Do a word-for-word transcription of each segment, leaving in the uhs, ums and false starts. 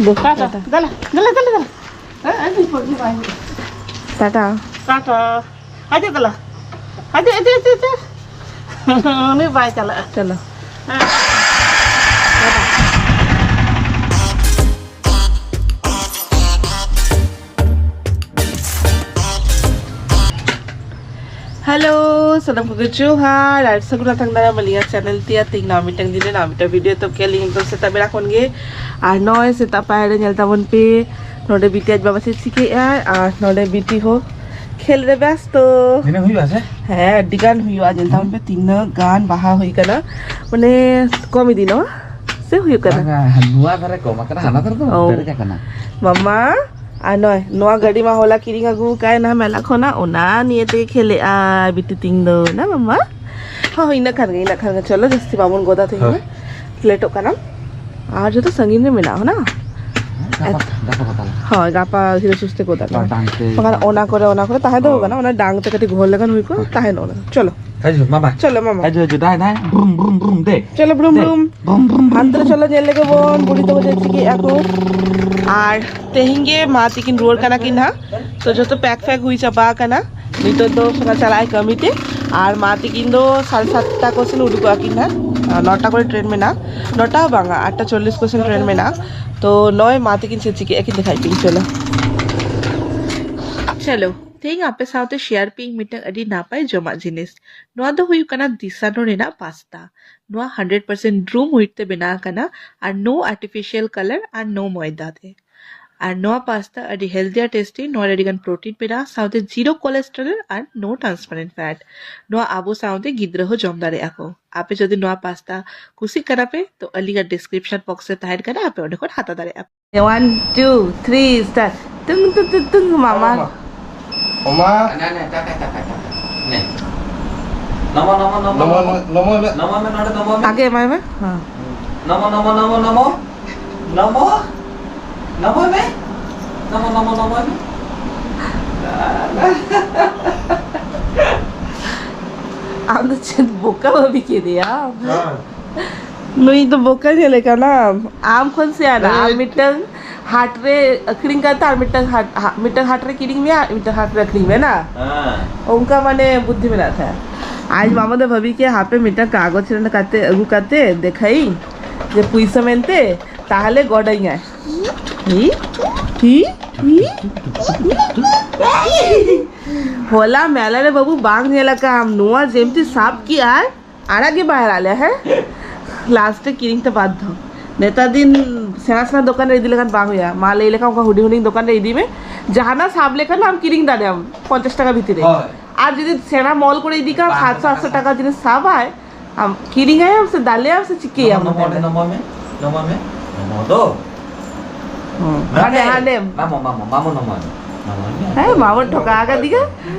ᱫᱮ, ᱴᱟᱴᱟ᱾ ᱴᱟᱴᱟ᱾ ᱫᱮᱞᱟ, ᱫᱮᱞᱟ, ᱫᱮᱞᱟ, ᱫᱮᱞᱟ᱾ ᱦᱮᱸ, ᱟᱹᱰᱤ ᱯᱚᱨ ᱜᱮ ᱵᱟᱭ ᱦᱩᱭᱩᱜᱼᱟ᱾ ᱴᱟᱴᱟ᱾ ᱴᱟᱴᱟ᱾ ᱦᱤᱡᱩᱜ ᱫᱮᱞᱟ᱾ ᱦᱤᱡᱩᱜ, ᱦᱤᱡᱩᱜ, ᱦᱤᱡᱩᱜ, ᱦᱤᱡᱩᱜ᱾ ᱩᱱᱤ ᱵᱟᱭ ᱪᱟᱞᱟᱜᱼᱟ᱾ ᱪᱚᱞᱚ᱾ ᱦᱮᱸ᱾ ᱦᱮᱞᱳ, ᱥᱟᱱᱟᱢ ᱠᱚᱜᱮ ᱡᱚᱦᱟᱨ ᱟᱨ ᱥᱟᱹᱜᱩᱱ ᱟᱛᱟᱝ ᱫᱟᱨᱟᱢ ᱟᱹᱞᱤᱧᱟᱜ ᱪᱮᱱᱮᱞ ᱛᱮᱭᱟᱜ ᱛᱮᱦᱮᱧ ᱱᱟᱣᱟ ᱢᱤᱫᱴᱟᱝ ᱫᱤᱱ ᱨᱮ ᱱᱟᱣᱟ ᱢᱤᱫᱴᱟᱝ ᱵᱷᱤᱰᱤᱭᱳ ᱛᱚ ᱠᱮ ᱟᱹᱞᱤᱧ ᱮᱠᱫᱚᱢ ᱥᱮᱛᱟᱜ ᱵᱮᱲᱟ ᱠᱷᱚᱱ ᱜᱮ᱾ ᱟᱨ ᱱᱚᱜᱼᱚᱭ ᱥᱮᱛᱟᱜ ᱯᱟᱭᱟᱨ ᱨᱮ ᱧᱮᱞ ᱛᱟᱵᱚᱱ ᱯᱮ, ᱱᱚᱰᱮ ᱵᱤᱴᱤ ᱟᱡ ᱵᱟᱵᱟ ᱪᱮᱫ ᱪᱤᱠᱟᱹᱭᱮᱫᱼᱟᱭ ᱟᱨ ᱱᱚᱰᱮ ᱵᱤᱴᱤ ᱦᱚᱸ ᱠᱷᱮᱞ ᱨᱮ ᱵᱮᱥᱛᱚ᱾ ᱛᱤᱱᱟᱹᱜ ᱦᱩᱭᱩᱜᱼᱟ ᱥᱮ? ᱦᱮᱸ, ᱟᱹᱰᱤ ᱜᱟᱱ ᱦᱩᱭᱩᱜᱼᱟ᱾ ᱧᱮᱞ ᱛᱟᱵᱚᱱ ᱯᱮ ᱛᱤᱱᱟᱹᱜ ᱜᱟᱱ ᱵᱟᱦᱟ ᱦᱩᱭ ᱠᱟᱱᱟ, ᱢᱟᱱᱮ ᱠᱚᱢ ᱤᱫᱤ ᱱᱚᱣᱟ ᱥᱮ ᱦᱩᱭᱩᱜ ᱠᱟᱱᱟ? ᱵᱟᱝᱟ, ᱱᱚᱣᱟ ᱫᱷᱟᱨᱮ ᱠᱚᱢ ᱟᱠᱟᱱᱟ, ᱦᱟᱱᱟ ᱫᱷᱟᱨᱮ ᱫᱚ ᱚ᱾ ᱯᱮᱨᱮᱡ ᱟᱠᱟᱱᱟ᱾ ᱢᱟᱢᱟ, ᱟᱨ ᱱᱚᱜᱼᱚᱭ ᱱᱚᱣᱟ ᱜᱟᱹᱰᱤ ᱢᱟ ᱦᱚᱞᱟ ᱠᱤᱨᱤᱧ ᱟᱹᱜᱩ ᱠᱟᱭ ᱱᱟ ᱢᱮᱞᱟ ᱠᱷᱚᱱᱟᱜ, ᱚᱱᱟ ᱱᱤᱭᱮ ᱛᱮᱜᱮ ᱠᱷᱮᱞᱮᱜᱼᱟᱭ ᱵᱤᱴᱤ ᱛᱤᱧ ᱫᱚ, ᱱᱟ ᱢᱟᱢᱟ? ᱦᱳᱭ, ᱦᱳᱭ, ᱤᱱᱟᱹ ᱠᱷᱟᱱ ᱜᱮ, ᱤᱱᱟᱹ ᱠᱷᱟᱱ ᱜᱮ᱾ ᱪᱚᱞᱚ, ᱡᱟᱹᱥᱛᱤ ᱵᱟᱵᱚᱱ ᱜᱚᱫᱟ ᱛᱮᱦᱮᱧ ᱫᱚ᱾ ᱦᱳᱭ᱾ ᱞᱮᱴᱚᱜ ᱠᱟᱱᱟ᱾ ᱟᱨ ᱡᱚᱛᱚ ᱥᱟᱺᱜᱤᱧ ᱨᱮ ᱢᱮᱱᱟᱜᱼᱟ, ᱦᱳᱭ ᱱᱟ? ᱜᱟᱯᱟ, ᱜᱟᱯᱟ ᱠᱚ ᱛᱟᱞᱮ᱾ ᱦᱳᱭ, ᱜᱟᱯᱟ ᱫᱷᱤᱨᱮ ᱥᱩᱥᱛᱮ ᱜᱚᱫᱟ᱾ ᱜᱟᱯᱟ ᱰᱟᱝ ᱛᱮ᱾ ᱵᱟᱠᱷᱟᱱ ᱚᱱᱟ ᱠᱚᱨᱮ, ᱚᱱᱟ ᱠᱚᱨᱮ ᱛᱟᱦᱮᱸ ᱫᱚ ᱦᱳᱭ᱾ ᱜᱟᱱᱚᱜᱼᱟ, ᱚᱱᱟ ᱰᱟᱝ ᱛᱮ ᱠᱟᱹᱴᱤᱡ ᱜᱚᱦᱚᱲ ᱞᱮᱠᱷᱟᱱ ᱦᱩᱭ ᱠᱚᱜᱼᱟ, ᱦᱳᱭ᱾ ᱛᱟᱦᱮᱱ ᱚᱱᱟ᱾ ᱪᱚᱞᱚ᱾ ᱦᱤᱡᱩᱜ, ᱢᱟᱢᱟ᱾ ᱪᱚᱞᱚ, ᱢᱟᱢᱟ᱾ ᱦᱤᱡᱩᱜ, ᱦᱤᱡᱩᱜ, ᱫᱟᱭ, ᱫᱟᱭ, ᱵᱨᱩᱢ, ᱵᱨᱩᱢ, ᱫᱮ᱾ ᱪᱚᱞᱚ, ᱵᱨᱩᱢ, ᱫᱮ᱾ ᱵᱨᱩᱢ᱾ ᱵᱨᱩᱢ, ᱵᱨᱩᱢ, ᱦᱟᱱᱛᱮ ᱨᱮ ᱵᱨᱩᱢ᱾ ᱪᱚᱞᱚ, ᱧᱮᱞ ᱞᱮᱜᱮ ᱵᱚᱱ, ᱵᱩᱰᱤ ᱛᱟᱠᱚ ᱪᱮᱫ ᱪᱤᱠᱟᱹᱭᱮᱫᱼᱟ ᱠᱚ᱾ ᱟᱨ ᱛᱮᱦᱮᱧ ᱜᱮ ᱢᱟ ᱛᱤᱠᱤᱱ ᱨᱩᱣᱟᱹᱲ ᱠᱟᱱᱟ ᱠᱤᱱ ᱦᱟᱸᱜ᱾ ᱛᱚ, ᱡᱚᱛᱚ ᱯᱮᱠ ᱯᱷᱮᱠ ᱦᱩᱭ ᱪᱟᱵᱟ ᱟᱠᱟᱱᱟ᱾ ᱱᱤᱛᱚᱜ ᱫᱚ ᱥᱳᱱᱟ ᱪᱟᱞᱟᱜ ᱟᱭ ᱠᱟᱹᱢᱤ ᱛᱮ᱾ ᱟᱨ ᱢᱟ ᱛᱤᱠᱤᱱ ᱫᱚ ᱥᱟᱲᱮ ᱥᱟᱛᱴᱟ ᱠᱚ ᱥᱮᱱ ᱩᱰᱩᱠᱚᱜᱼᱟ ᱠᱤᱱ ᱦᱟᱸᱜ᱾ ᱟᱨ ᱱᱚᱴᱟ ᱠᱚᱨᱮ ᱴᱨᱮᱱ ᱢᱮᱱᱟᱜᱼᱟ᱾ ᱱᱚᱴᱟ ᱦᱚᱸ ᱵᱟᱝᱟ, ᱟᱴᱴᱟ ᱪᱚᱞᱞᱤᱥ ᱠᱚ ᱥᱮᱱ ᱴᱨᱮᱱ ᱢᱮᱱᱟᱜᱼᱟ᱾ ᱛᱚ, ᱱᱚᱜᱼᱚᱭ ᱢᱟ ᱛᱤᱠᱤᱱ ᱪᱮᱫ ᱪᱤᱠᱟᱹᱭᱮᱫᱼᱟ ᱠᱤᱱ ᱫᱮᱠᱷᱟᱭ ᱯᱤᱧ, ᱪᱚᱞᱚ᱾ ᱪᱚᱞᱚ, ᱛᱮᱦᱮᱧ ᱟᱯᱮ ᱥᱟᱶᱛᱮ ᱥᱮᱭᱟᱨ ᱯᱤᱧ ᱢᱤᱫᱴᱟᱝ ᱟᱹᱰᱤ ᱱᱟᱯᱟᱭ ᱡᱚᱢᱟᱜ ᱡᱤᱱᱤᱥ᱾ ᱱᱚᱣᱟ ᱫᱚ ᱦᱩᱭᱩᱜ ᱠᱟᱱᱟ ᱫᱤᱥᱟᱱᱳ ᱨᱮᱱᱟᱜ ᱯᱟᱥᱛᱟ᱾ ᱱᱚᱣᱟ ᱦᱟᱱᱰᱨᱮᱰ ᱯᱟᱨᱥᱮᱱᱴ ᱰᱨᱩᱢ ᱦᱩᱭᱤᱴ ᱛᱮ ᱵᱮᱱᱟᱣ ᱟᱠᱟᱱᱟ ᱟᱨ no artificial color ᱟᱨ no ᱢᱚᱭᱫᱟ ᱛᱮ᱾ ᱟᱨ ᱱᱚᱣᱟ ᱯᱟᱥᱛᱟ ᱟᱹᱰᱤ healthy ᱟᱨ tasty, ᱱᱚᱣᱟ ᱨᱮ ᱟᱹᱰᱤ ᱜᱟᱱ protein ᱢᱮᱱᱟᱜᱼᱟ, ᱥᱟᱶᱛᱮ zero cholesterol ᱟᱨ no transparent fat᱾ ᱱᱚᱣᱟ ᱟᱵᱚ ᱥᱟᱶᱛᱮ ᱜᱤᱫᱽᱨᱟᱹ ᱦᱚᱸ ᱡᱚᱢ ᱫᱟᱲᱮᱭᱟᱜᱼᱟ ᱠᱚ᱾ ᱟᱯᱮ ᱡᱩᱫᱤ ᱱᱚᱣᱟ ᱯᱟᱥᱛᱟ ᱠᱩᱥᱤᱜ ᱠᱟᱱᱟ ᱯᱮ, ᱛᱚ ᱟᱹᱞᱤᱧᱟᱜ description box ᱨᱮ ᱛᱟᱦᱮᱱ ᱠᱟᱱᱟ, ᱟᱯᱮ ᱚᱸᱰᱮ ᱠᱷᱚᱱ ᱦᱟᱛᱟᱣ ᱫᱟᱲᱮᱭᱟᱜᱼᱟ ᱯᱮ᱾ One, two, three, start. ᱴᱩᱝ, ᱴᱩᱝ, ᱴᱩᱝ, ᱴᱩᱝ, ᱢᱟᱢᱟ᱾ ᱚᱢᱟ᱾ ᱱᱮ, ᱱᱮ, ᱴᱟᱠᱟ, ᱴᱟᱠᱟ, ᱴᱟᱠᱟ᱾ ᱱᱮ᱾ ᱱᱚᱢᱚ, ᱱᱚᱢᱚ, ᱱᱚᱢᱚ, ᱱᱚᱢᱚ, ᱱᱚᱢᱚ᱾ ᱱᱚᱢᱚ ᱢᱮ᱾ ᱱᱚᱢᱚ ᱢᱮ, ᱱᱚᱰᱮ ᱱᱚᱢᱚ ᱢᱮ᱾ ᱟᱜᱮ ᱮᱢᱟᱭ ᱢᱮ᱾ ᱦᱮᱸ᱾ ᱱᱚᱢᱚ, ᱱᱚᱢᱚ, ᱱᱚᱢᱚ, ᱱᱚᱢᱚ᱾ ᱱᱚᱢᱚ᱾ ᱱᱚᱢᱚ ᱢᱮ᱾ ᱱᱚᱢᱚ, ᱱᱚᱢᱚ, ᱱᱚᱢᱚ ᱢᱮ᱾ ᱟᱢ ᱫᱚ ᱪᱮᱫ ᱵᱚᱠᱟ ᱵᱷᱟᱵᱤ ᱠᱮᱫᱮᱭᱟᱢ? ᱦᱮᱸ᱾ ᱱᱩᱭ ᱫᱚ ᱵᱚᱠᱟ ᱧᱮᱞᱮ ᱠᱟᱱᱟᱢ᱾ ᱟᱢ ᱠᱷᱚᱱ ᱥᱮᱭᱟᱱᱟ᱾ ᱟᱢ ᱢᱤᱫᱴᱟᱝ ᱦᱟᱴ ᱨᱮ ᱟᱹᱠᱷᱨᱤᱧ ᱠᱟᱛᱮ ᱟᱨ ᱢᱤᱫᱴᱟᱝ ᱦᱟᱴ, ᱦᱟ-, ᱢᱤᱫᱴᱟᱝ ᱦᱟᱴ ᱨᱮ ᱠᱤᱨᱤᱧ ᱢᱮᱭᱟ, ᱟᱨ ᱢᱤᱫᱴᱟᱝ ᱦᱟᱴ ᱨᱮ ᱟᱹᱠᱷᱨᱤᱧ ᱢᱮ ᱱᱟ᱾ ᱦᱮᱸ᱾ ᱚᱱᱠᱟ ᱢᱟᱱᱮ ᱵᱩᱫᱽᱫᱷᱤ ᱢᱮᱱᱟᱜ ᱛᱟᱭᱟ᱾ ᱟᱡ ᱢᱟᱢᱟ ᱫᱚ ᱵᱷᱟᱹᱵᱤ ᱠᱮᱭᱟ, ᱦᱟᱯᱮ ᱢᱤᱫᱴᱟᱝ ᱠᱟᱜᱚᱡᱽ ᱨᱮ ᱠᱟᱛᱮ ᱟᱹᱜᱩ ᱠᱟᱛᱮ ᱫᱮᱠᱷᱟᱭᱤᱧ ᱡᱮ ᱯᱩᱭᱥᱟᱹ ᱢᱮᱱᱛᱮ, ᱛᱟᱦᱞᱮ ᱜᱚᱰᱟᱹᱧᱟᱭ᱾ ᱦᱤ? ᱦᱤ? ᱦᱤ? ᱦᱚᱞᱟ ᱢᱮᱞᱟ ᱨᱮ ᱵᱟᱹᱵᱩ ᱵᱟᱝ ᱧᱮᱞ ᱟᱠᱟᱢ, ᱱᱚᱣᱟ ᱡᱮᱢᱛᱤ ᱥᱟᱵ ᱠᱮᱜᱼᱟᱭ, ᱟᱲᱟᱜ ᱜᱮ ᱵᱟᱭ ᱟᱲᱟᱜ ᱞᱮᱭᱟ, ᱦᱮᱸ? ᱞᱟᱥᱴ ᱨᱮ ᱠᱤᱨᱤᱧ ᱛᱮ ᱵᱟᱫᱽᱫᱷᱚ᱾ ᱱᱮᱛᱟᱨ ᱫᱤᱱ ᱥᱮᱬᱟ ᱥᱮᱬᱟ ᱫᱚᱠᱟᱱ ᱨᱮ ᱤᱫᱤ ᱞᱮᱠᱷᱟᱱ ᱵᱟᱝ ᱦᱩᱭᱩᱜᱼᱟ᱾ ᱢᱟ ᱞᱟᱹᱭ ᱞᱮᱠᱷᱟᱱ ᱚᱱᱠᱟ ᱦᱩᱰᱤᱧ ᱦᱩᱰᱤᱧ ᱫᱚᱠᱟᱱ ᱨᱮ ᱤᱫᱤ ᱢᱮ, ᱡᱟᱦᱟᱱᱟᱜ ᱥᱟᱵ ᱞᱮᱠᱷᱟᱱ ᱟᱢ ᱠᱤᱨᱤᱧ ᱫᱟᱲᱮᱭᱟᱜᱼᱟᱢ ᱯᱚᱧᱪᱟᱥ ᱴᱟᱠᱟ ᱵᱷᱤᱛᱤᱨ ᱨᱮ᱾ ᱦᱳᱭ᱾ ᱟᱨ ᱡᱩᱫᱤ ᱥᱮᱬᱟ ᱢᱚᱞ ᱠᱚᱨᱮ ᱤᱫᱤ ᱠᱟᱢ, ᱵᱟᱝ, ᱥᱟᱛᱥᱚ ᱟᱴᱥᱚ ᱴᱟᱠᱟ ᱡᱤᱱᱤᱥ ᱥᱟᱵᱟᱭ, ᱟᱢ ᱠᱤᱨᱤᱧ ᱟᱭᱟᱢ ᱥᱮ ᱫᱟᱞᱮᱭᱟᱢ ᱥᱮ ᱪᱤᱠᱟᱹᱭᱟᱢ? ᱱᱚᱢᱚ, ᱱᱚᱢᱚ, ᱱᱚᱢᱚ ᱢᱮ, ᱱᱚᱢᱚ ᱫᱚ᱾ ᱦᱩᱸ᱾ ᱦᱟᱸᱰᱮ, ᱦᱟᱸᱰᱮ᱾ ᱢᱟᱢᱚ, ᱢᱟᱢᱚ, ᱢᱟᱢᱚ ᱱᱚᱢᱚ ᱢᱮ᱾ ᱱᱚᱢᱚ ᱢᱮ᱾ ᱦᱮᱸ, ᱢᱟᱢᱚ ᱴᱷᱚᱠᱟ ᱟᱠᱟᱫᱤᱧᱟ᱾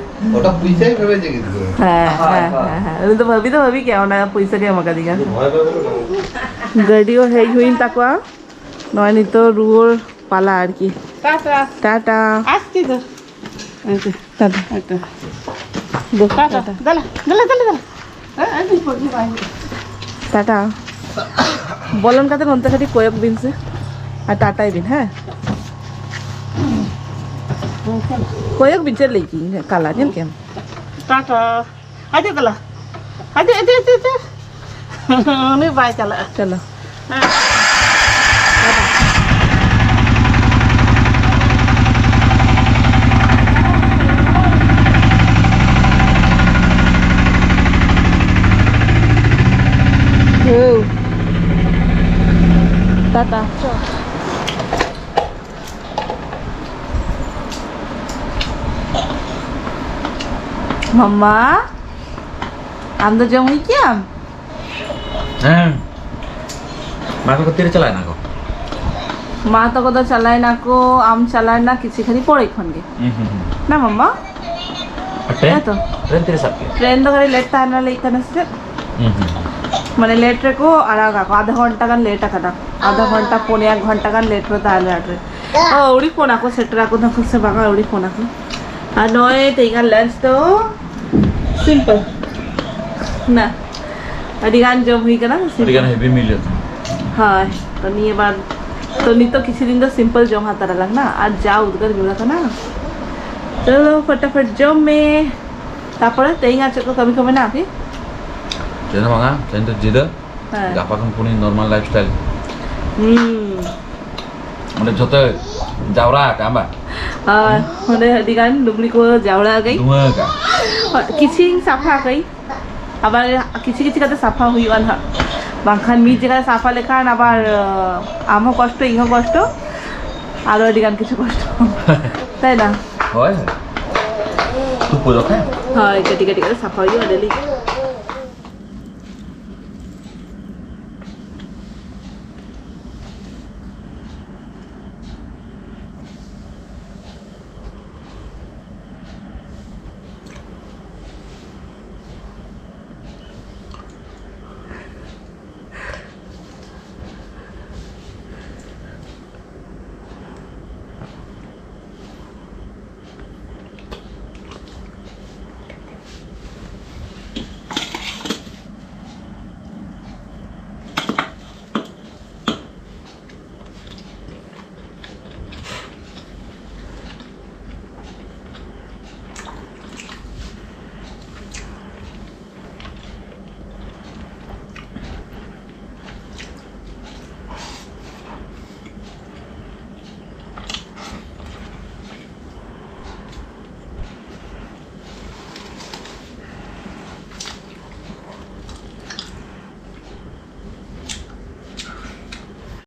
ওটা পয়সাই ভেবেছে কিন্তু। হ্যাঁ, হ্যাঁ, হ্যাঁ, হ্যাঁ। উনি তো ভাবি তো ভাবি কে, ওনার পয়সা কে আমাকে দিগা। ᱜᱟᱹᱰᱤ ᱦᱚᱸ ᱦᱮᱡ ᱦᱩᱭᱮᱱ ᱛᱟᱠᱚᱣᱟ᱾ ᱱᱚᱜᱼᱚᱭ ᱱᱤᱛᱚᱜ ᱨᱩᱣᱟᱹᱲ ᱯᱟᱞᱟ ᱟᱨᱠᱤ᱾ ᱴᱟᱴᱟ᱾ ᱴᱟᱴᱟ᱾ আসছি তো। এই যে, টাটা। একটা। দে, টাটা। টাটা। দাঁড়া, দাঁড়া, দাঁড়া, দাঁড়া। হ্যাঁ, এই যে, পড়বি বাইরে। টাটা। ᱵᱚᱞᱚᱱ ᱠᱟᱛᱮ ᱱᱚᱱᱛᱮ ᱠᱟᱹᱴᱤᱡ ᱠᱚᱭᱚᱜ ᱵᱤᱱ ᱥᱮ᱾ ᱟᱨ ᱴᱟᱴᱟᱭ ᱵᱤᱱ, ᱦᱮᱸ? ᱠᱚᱭᱚᱜ ᱵᱤᱱ, ᱪᱮᱫ ᱞᱟᱹᱭ ᱠᱤᱧ, ᱠᱟᱞᱟ, ᱧᱮᱞ ᱠᱮᱢ? ᱴᱟᱴᱟ᱾ ᱦᱤᱡᱩᱜ ᱠᱟᱞᱟ᱾ ᱦᱤᱡᱩᱜ, ᱦᱤᱡᱩᱜ, ᱦᱤᱡᱩᱜ, ᱦᱤᱡᱩᱜ᱾ ᱩᱱᱤ ᱵᱟᱭ ᱪᱟᱞᱟᱜᱼᱟ᱾ ᱪᱚᱞᱚ᱾ ᱦᱮᱸ᱾ ᱦᱮᱸ᱾ ᱴᱟᱴᱟ᱾ ᱢᱟᱢᱟ, ᱟᱢ ᱫᱚ ᱡᱚᱢ ᱦᱩᱭ ᱠᱮᱜᱼᱟᱢ? ᱦᱮᱸ᱾ ᱢᱟ ᱛᱟᱠᱚ ᱛᱤᱨᱮ ᱪᱟᱞᱟᱣ ᱮᱱᱟ ᱠᱚ? ᱢᱟ ᱛᱟᱠᱚ ᱫᱚ ᱪᱟᱞᱟᱣ ᱮᱱᱟ ᱠᱚ, ᱟᱢ ᱪᱟᱞᱟᱣ ᱮᱱᱟ ᱠᱤᱪᱷᱩ ᱜᱷᱟᱹᱲᱤᱡ ᱯᱚᱨᱮ ᱠᱷᱚᱱ ᱜᱮ᱾ ᱦᱩᱸ, ᱦᱩᱸ, ᱦᱩᱸ᱾ ᱱᱟ ᱢᱟᱢᱟ? ᱟᱨ ᱴᱨᱮᱱ? ᱦᱮᱸ ᱛᱚ᱾ ᱴᱨᱮᱱ ᱛᱤᱨᱮ ᱥᱟᱵ ᱠᱮᱫᱟ? ᱴᱨᱮᱱ ᱫᱚ ᱠᱟᱹᱴᱤᱡ ᱞᱮᱴ ᱛᱟᱦᱮᱱᱟ, ᱞᱟᱹᱭᱮᱫ ᱛᱟᱦᱮᱱᱟ ᱥᱮ ᱪᱮᱫ? ᱦᱩᱸ, ᱦᱩᱸ, ᱦᱩᱸ᱾ ᱢᱟᱱᱮ ᱞᱮᱴ ᱨᱮᱠᱚ ᱟᱲᱟᱜᱟ ᱠᱚ, ᱟᱫᱷᱟ ᱜᱷᱚᱱᱴᱟ ᱜᱟᱱ ᱞᱮᱴ ᱟᱠᱟᱱᱟ᱾ ᱟᱫᱷᱟ ᱜᱷᱚᱱᱴᱟ, ᱯᱚᱱᱮ ᱮᱠ ᱜᱷᱚᱱᱴᱟ ᱜᱟᱱ ᱞᱮᱴ ᱨᱮ ᱛᱟᱦᱮᱱᱟ ᱴᱨᱮᱱ᱾ ᱚ, ᱟᱹᱣᱲᱤ ᱯᱷᱳᱱ ᱟᱠᱚ, ᱥᱮᱴᱮᱨ ᱟᱠᱚ ᱱᱟᱠᱚ ᱥᱮ ᱵᱟᱝᱟ, ᱟᱹᱣᱲᱤ ᱯᱷᱳᱱ ᱟᱠᱚ᱾ ᱟᱨ ᱱᱚᱜᱼᱚᱭ ᱛᱮᱦᱮᱧᱟᱜ ᱞᱟᱧᱪ ᱫᱚ ᱥᱤᱢᱯᱚᱞ᱾ ᱱᱟ᱾ ᱟᱹᱰᱤ ᱜᱟᱱ ᱡᱚᱢ ᱦᱩᱭ ᱠᱟᱱᱟ᱾ ᱟᱹᱰᱤ ᱜᱟᱱ heavy meal ᱡᱚᱢ᱾ ᱦᱳᱭ, ᱛᱚ ᱱᱤᱭᱟᱹ ᱵᱟᱨ, ᱛᱚ ᱱᱤᱛᱚᱜ ᱠᱤᱪᱷᱩ ᱫᱤᱱ ᱫᱚ simple ᱡᱚᱢ ᱦᱟᱛᱟᱲ ᱟᱞᱟᱝ ᱱᱟ, ᱟᱨ ᱡᱟ ᱩᱫᱽᱜᱟᱹᱨ ᱧᱩᱨ ᱟᱠᱟᱱᱟ᱾ ᱪᱚᱞᱚ ᱯᱷᱚᱴᱟᱯᱷᱚᱴ ᱡᱚᱢ ᱢᱮ᱾ ᱛᱟᱯᱚᱨᱮ ᱛᱮᱦᱮᱧ ᱟᱨ ᱪᱮᱫ ᱠᱚ ᱠᱟᱹᱢᱤ ᱠᱚ ᱢᱮᱱᱟᱜᱼᱟ ᱠᱤ? ᱪᱮᱫ ᱦᱚᱸ ᱵᱟᱝᱟ, ᱛᱮᱦᱮᱧ ᱫᱚ ᱡᱤᱨᱟᱹ᱾ ᱦᱮᱸ᱾ ᱜᱟᱯᱟ ᱠᱷᱚᱱ ᱯᱩᱱᱤ normal lifestyle᱾ ᱦᱩᱸ᱾ ᱚᱸᱰᱮ ᱡᱷᱚᱛᱚ ᱡᱟᱣᱨᱟ ᱟᱠᱟᱜᱼᱟ ᱵᱟᱝ? ᱟᱨ ᱚᱸᱰᱮ ᱟᱹᱰᱤ ᱜᱟᱱ ᱞᱩᱜᱽᱲᱤ ᱠᱚ ᱡᱟᱣᱨᱟ ᱟᱠᱟᱫᱟᱹᱧ᱾ ᱫᱷᱩᱣᱟᱹ ᱟᱠᱟᱜᱼᱟ᱾ ᱠᱤᱪᱷᱤᱧ ᱥᱟᱯᱷᱟ ᱟᱠᱟᱫᱟᱹᱧ᱾ ᱟᱵᱟᱨ ᱠᱤᱪᱷᱤ ᱠᱤᱪᱷᱤ ᱠᱟᱛᱮ ᱥᱟᱯᱷᱟ ᱦᱩᱭᱩᱜᱼᱟ ᱱᱟᱦᱟᱜ, ᱵᱟᱝᱠᱷᱟᱱ ᱢᱤᱫ ᱡᱟᱭᱜᱟ ᱨᱮ ᱥᱟᱯᱷᱟ ᱞᱮᱠᱷᱟᱱ ᱟᱵᱟᱨ, ᱟᱢ ᱦᱚᱸ ᱠᱚᱥᱴᱚ, ᱤᱧ ᱦᱚᱸ ᱠᱚᱥᱴᱚ, ᱟᱨᱚ ᱟᱹᱰᱤ ᱜᱟᱱ ᱠᱤᱪᱷᱩ ᱠᱚᱥᱴᱚ᱾ ᱛᱟᱭ ᱱᱟ? ᱦᱳᱭ, ᱦᱳᱭ᱾ ᱛᱩᱯᱩ ᱡᱚᱠᱷᱮᱡ? ᱦᱳᱭ, ᱠᱟᱹᱴᱤᱡ ᱠᱟᱹᱴᱤᱡ ᱠᱟᱛᱮ ᱥᱟᱯᱷᱟ ᱦᱩᱭᱩᱜᱼᱟ daily᱾